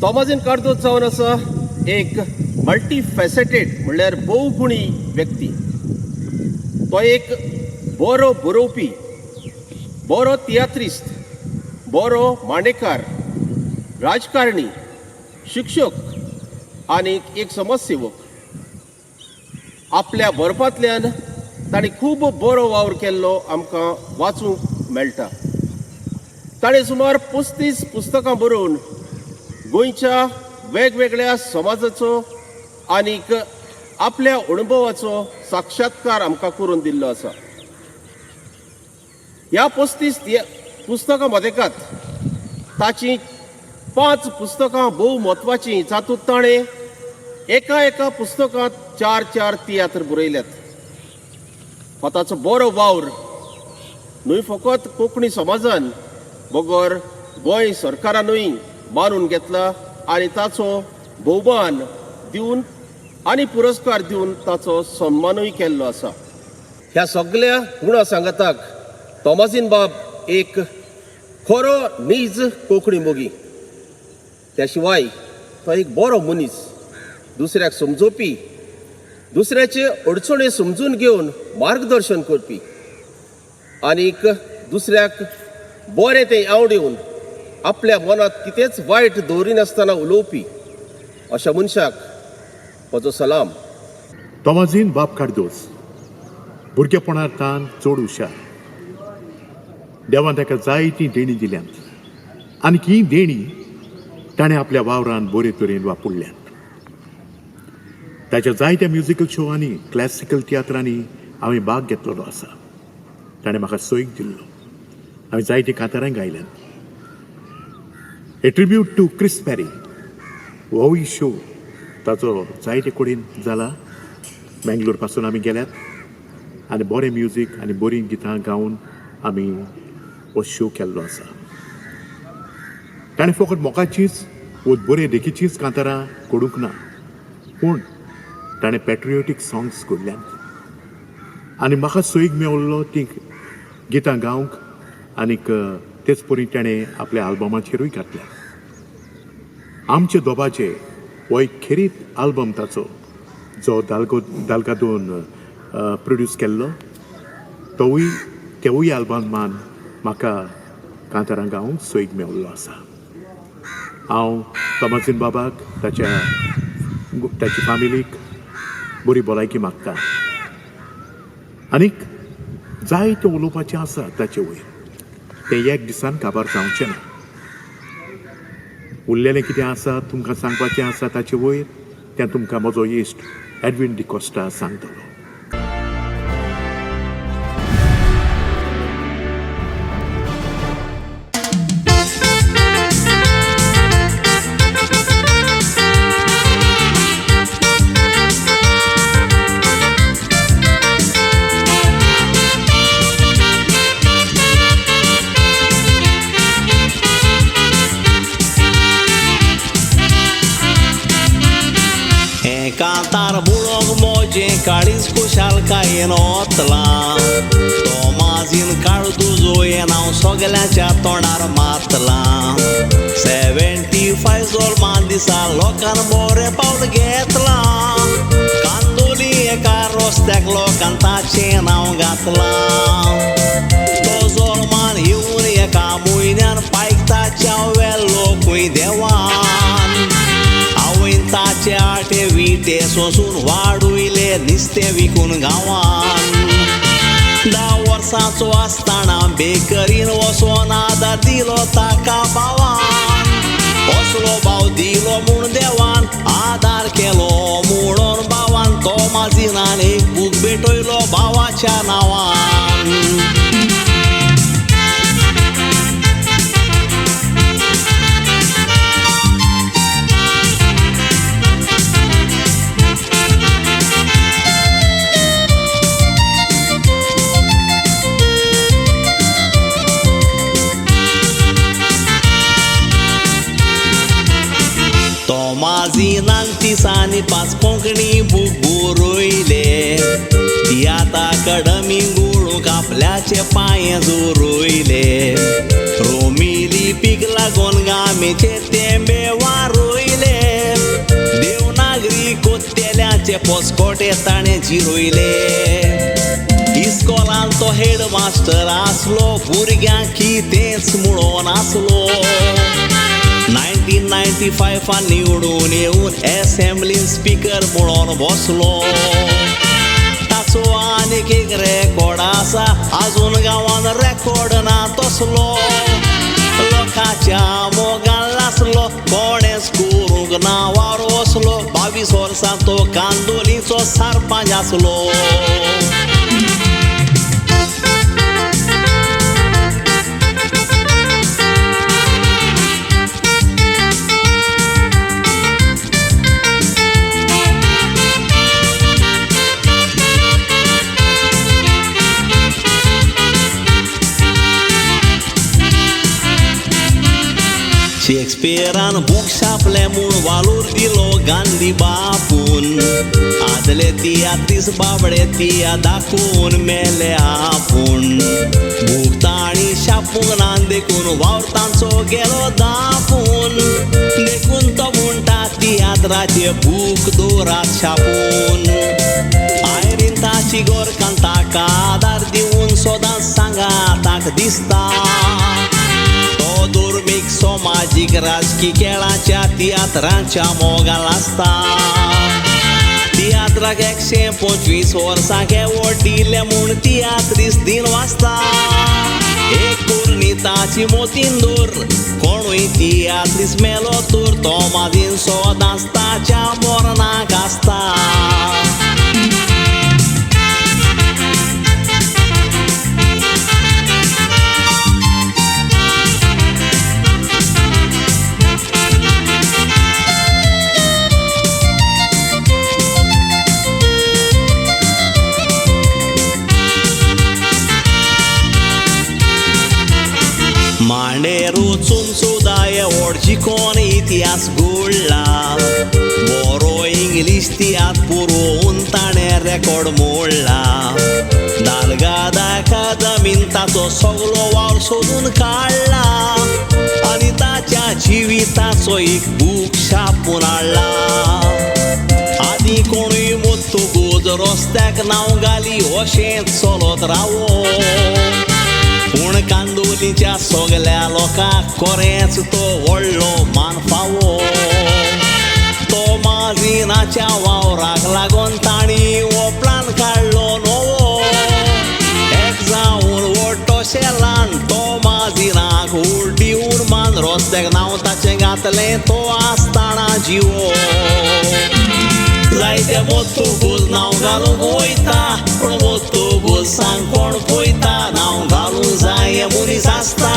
तोमाजीन कार्दोज जावन आसा एक मल्टीफेसेटेड म्हणल्यार बहुगुणी व्यक्ती. तो एक बरो बरोवपी, बरो तियात्रिस्त, बरो मांडेकार, राजकारणी, शिक्षक आनी एक समाजसेवक. आपल्या बरपांतल्यान ताणें खूब बरो वावर केल्लो आमकां वाचूंक मेळटा. ताणें सुमार 35 पुस्तकां बरोवन गोंयच्या वेगवेगळ्या समाजाचो आनीक आपल्या अणभवाचो साक्षात्कार आमकां करून दिल्लो आसा. ह्या 35 पुस्तकां मदेकात ताची 5 पुस्तकां भोव म्हत्वाचीं, जातूंत ताणें एका एका पुस्तकांत 4-4 तियात्र बरयल्यात. हो ताचो बरो वावर न्हय फकत कोंकणी समाजान बगर गोंय सरकारानूय मानून घेतला आनी ताचो भोवमान दिवन आनी पुरस्कार दिवन ताचो सन्मानूय केल्लो आसा. ह्या सगल्या गुणा सांगाताक तोमाजीन बाब एक खरो नीज कोंकणी मोगी. त्या शिवाय तो एक बरो मनीस, दुसऱ्याक समजोवपी, दुसऱ्याचे अडचणी समजून घेवन मार्गदर्शन करपी आनीक दुसऱ्याक बरें तें आवडेवन आपल्या मनांत कितेंच वायट दवरिनासतना उलोवपी अशा मनशाक म्हजो सलाम. तोमाजीन बाब कार्दोज भुरगेपणार तान चड हुशार. देवान ताका जायतीं देणीं दिल्यांत आनी ही देणीं ताणें आपल्या वावरान बरे तरेन वापरल्यांत. ताच्या जायत्या म्युजिकल शोवांनी, क्लासिकल तियात्रांनी हांवें भाग घेतलेलो आसा. ताणें म्हाका सोयीक दिल्लो. हांवें जायतीं कांतारां गायल्यांत. A tribute to Chris Parry होवूय शो ताचो जायते कडेन जाला. बेंगलोर पासून आमी गेल्यात आनी बरें म्युजीक आनी बरीं गितां गावन आमी हो शो केल्लो आसा. ताणें फकत मोगाचीच वो बरे देखीचीच कांतारां करूंक ना, पूण ताणें पेट्रियोटीक सॉंग्स घडल्यात आनी म्हाका सोयीक मेवल्लो तीं गितां गावंक आनीक तेच परी ताणें आपल्या आल्बमाचेरूय घातल्या. आमचे दोबाचे हो एक खेरीत आल्बम ताचो जो दाल्गादोन प्रोड्यूस केल्लो, तोवूय तेवूय आल्बमान म्हाका कांतारां गावंक सोयीक मेवल्लो आसा. हांव तोमाजीन बाबाक, ताची फामिलीक बरी भलायकी मागता आनीक जायतें उलोवपाचें आसा ताचे वयर, तें एक दिसान काबार जावचें ना. उरलेलें कितें आसा तुमकां सांगपाचें आसा ताचे वयर तें तुमकां म्हजो इश्ट एडवीन डिकोस्टा सांगतलो. कांतार बुळोंक मोजें काळीज खुशालकायेन ओतलां, तोमाजीन कार्दोजो हें नांव सगल्यांच्या तोंडार मातलां. 75 जोल्मा दिसा लोकान बरें पावल घेतलां, कांदोली एका रस्त्याक लोकान ताचें नांव घातलां. तो जोल्मान येवन एका म्हयन्यान पायक ताच्या वेलो खंय देवान, आवयन ताचे आटे विटे सोसून वाडुयले निस्तें विकून गांवान. 10 वर्सांचो आसतना बेकरीन वचोन आदार दिलो ताका भावान, असलो भाव दिलो म्हूण देवान आदार केलो म्हणून भावान तोमाजीनान एक बूक भेटयलो भावाच्या नांवान. तोमाजीनान 35 कोंकणी बूक बरयले, तियात्र अकादमी गुळूंक आपल्याचे पांय जोरयले, रोमी लिपीक लागून गामेचे तेंबे वारयले. भुरग्यांचे पोसकोटे ताणें जिरयले. इस्कोलान तो हेड मास्टर आसलो, भुरग्यांक कितेंच म्हणून आसलो. 1995 निवडून येवन एसेंब्लीन स्पीकर म्हणून बसलो. ताचो आनीक एक रेकॉर्ड आसा, आजून गांवान रेकॉर्ड ना तसलो. लोकांच्या मोगान लासलो, कोणेंच करूंक ना वावर वसलो. 22 वर्सां तो कांदोलीचो सरपंच आसलो. शेक्सपियरान बूक छापले म्हूण वालोर दिलो गांधी बापून. आदले तियात्रीस बाबडे तिया दाखोवन मेले आपूण. बूक ताणी छापूंक ना देखून वावर तांचो गेलो दापून. देखून तो म्हणटा तियात्राचे बूक दवरात छापून. आयरीन ताची गोरकान ताका आदार दिवन सदांच सांगाताक दिसता. धर्मीक समाजीक राजकी खेळाच्या तियात्रांच्या मोगान आसता. तियात्राक 125 वर्सां एवॉर्ड दिले म्हूण तियात्रीस दिन वाचता. एक कोरणी ताची मोतीन दवर, कोणूय तियात्रीस मेलो तर तो माजीन सदांच ताच्या मरणाक आसता. मांडेर वचून सुद्दां एवॉर्ड जिखोन इतिहास घडला. बरो इंग्लीश तियात्र पुरोवन ताणें रेकॉर्ड मोडला. दालगाद अकादमीन ताचो सगलो वावर सोदून काडला आनी ताच्या जिविताचो एक बूक छापून हाडला. आदी कोणूय मोत्तुगूज रस्त्याक नांव घाली अशेंच चलत रावो. पूण कांदोलीच्या सगल्या लोकांक कोरेंच तो व्हडलो मान फावो. तो माजिनाच्या वावराक लागून ताणी हो प्लान काडलो नवो. एक जावन व्हड ल्हान तो माजिनाक उड दिवन मान रस्त्याक नांव ताचें घातलें तो आसतना जिवो. जायते मोत्तुगूज नांव घालूंक वयता, पूण मोत्तुगूज सांग कोण पळयता. नांव घालूंक जाय मनीस आसता,